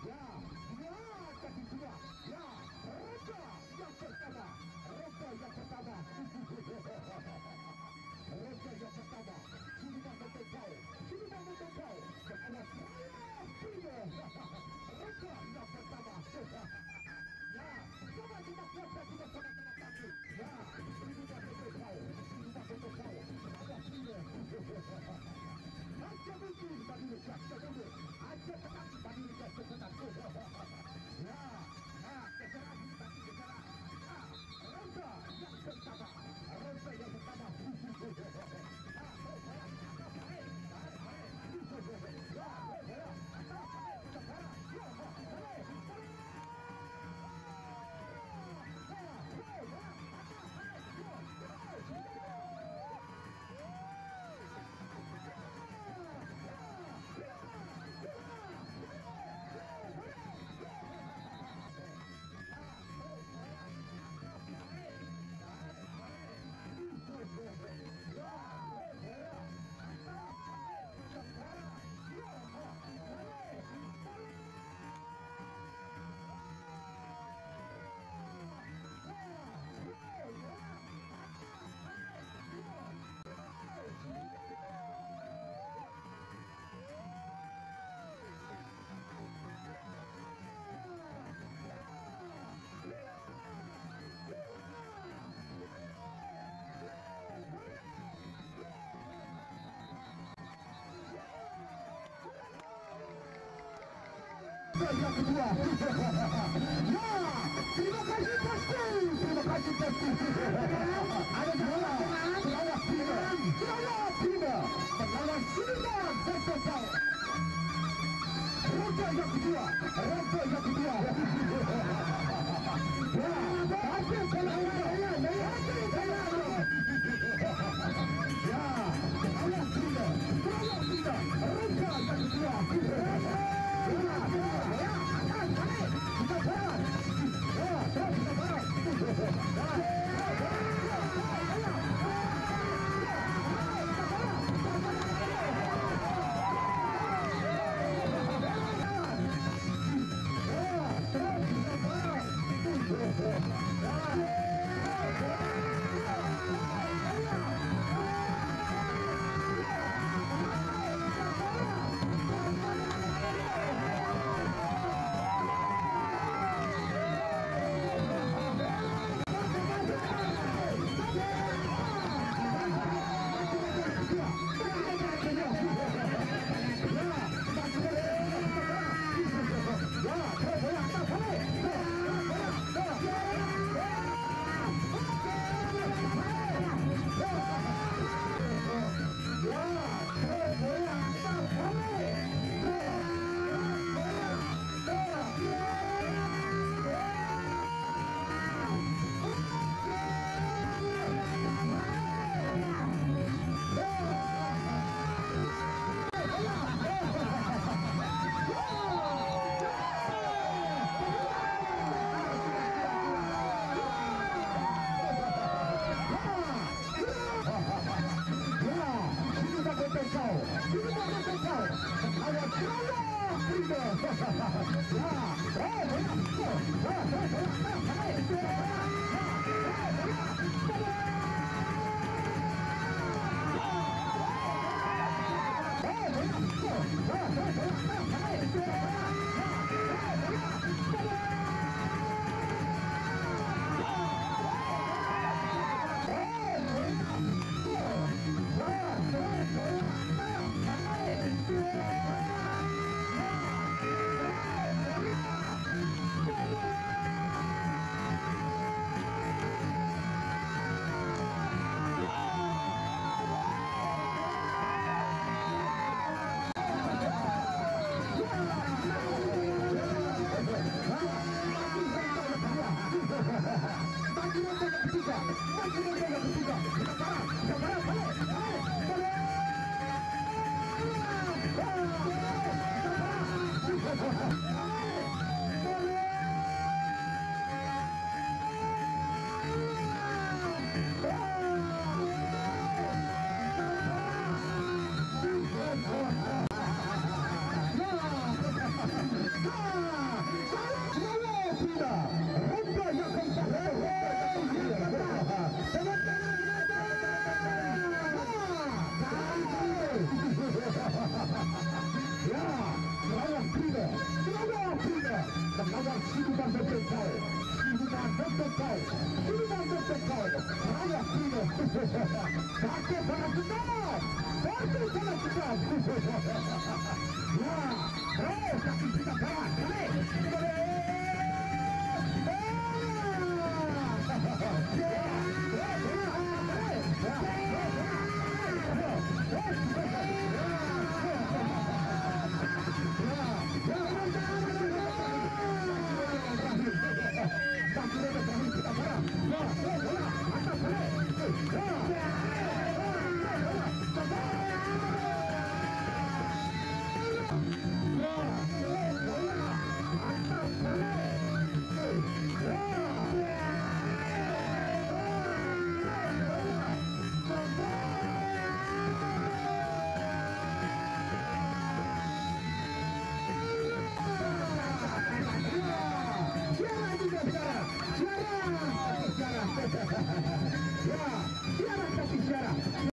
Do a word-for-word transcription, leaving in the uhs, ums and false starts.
Ya, ya, kaki dua. Ya, roda yang pertama. Roda yang pertama. Roda yang pertama. Sini bang motor kau. Sini bang motor kau. Awas. Roda yang pertama. Ya, coba kita kuatkan, kita sama-sama kaki. Ya, ini dia betul kau. Ini dia betul kau. Awas, ini. Aja mungkin bagi dia, aja mundur. Aja tenang bagi dia, aja tenang. Ya, ya, kejar lagi, bagi kejar. Ya, roda yang pertama. Roda yang pertama. Ya, roda yang pertama. Yang kedua. Ya, terima kasih Pasti. Terima kasih Pasti. Ada salah. Salah Prima. Salah Prima. Salah Prima. Roda yang kedua. Roda yang kedua. Ya, hampir kalah. Hampir kalah. Ya, awas Prima. Awas Prima. Roda yang kedua. Another Siluman Betekai. Siluman Betekai. Siluman Betekai. Raya Pino. Bate Paracetamol. Bate Paracetamol.